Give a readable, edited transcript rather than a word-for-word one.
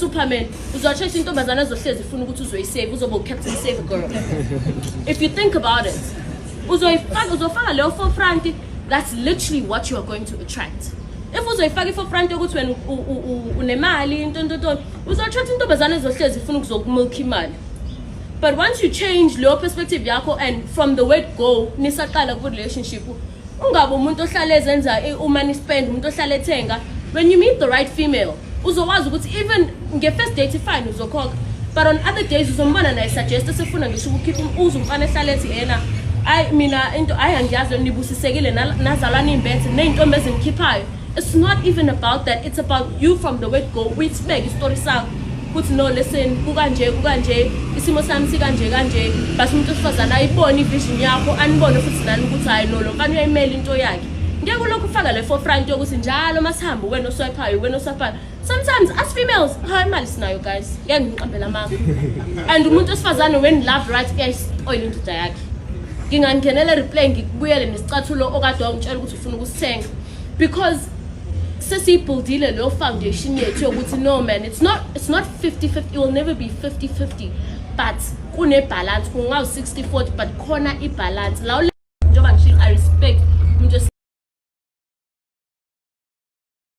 usuperman, uzo-attract intombazane ezohlezi ifuna ukuthi uzoyisave, uzoba ucaptain save girl. If you think about it, uzoyifaka, uzofaka leyo forefront, that's literally what you are going to attract. If uzoyifaka i-forefront yokuthi wena unemali, into nto nto, uzo-attract intombazane ezohlezi ifuna ukuzokumilk imali. But once you change leyo perspective yakho and from the word go nisaqala ku-relationship, ungabe umuntu ohlale ezenza uma ni-spend, umuntu ohlale ethenga. When you meet the right female, uzowazi ukuthi even nge-first date, fine, uzokhokha, but on other days uzombona naye suggest esefuna ngisho ukukhipha uze umfana ehlale ethi yena, "Ayi mina into, ayi angiyazi, nibusisekile nazalwana imbethe ney'ntombi ezinikhiphayo." It's not even about that, it's about you from the word go uyisibeke isitori sakho ukuthi, "No, listen, kukanje kukanje, isimo sami sikanje kanje." But umuntu wesifazane ayibone ivision yakho, anibone futhi nani ukuthi, "Hayi no, lo mfana uyayimela into yakhe." Ngeke ulokhu ufaka le forefront yokuthi njalo masihamba wena oswipayo, wena oswipayo. Sometimes us females, hayi, imali sinayo, guys, ngeke ngiqambela amanga. And umuntu wesifazane, when loved right, uyayispoil indoda yakhe. Ngingangenela replay, ngikubuyele nesicathulo okade wangitshela ukuthi ufuna ukusithenga, because sesiyibuildile leyo foundation yethu yokuthi, no man, it's not 50-50, it will never be 50-50, but kune-balance. Kungawu 60-40, but khona i-balance la.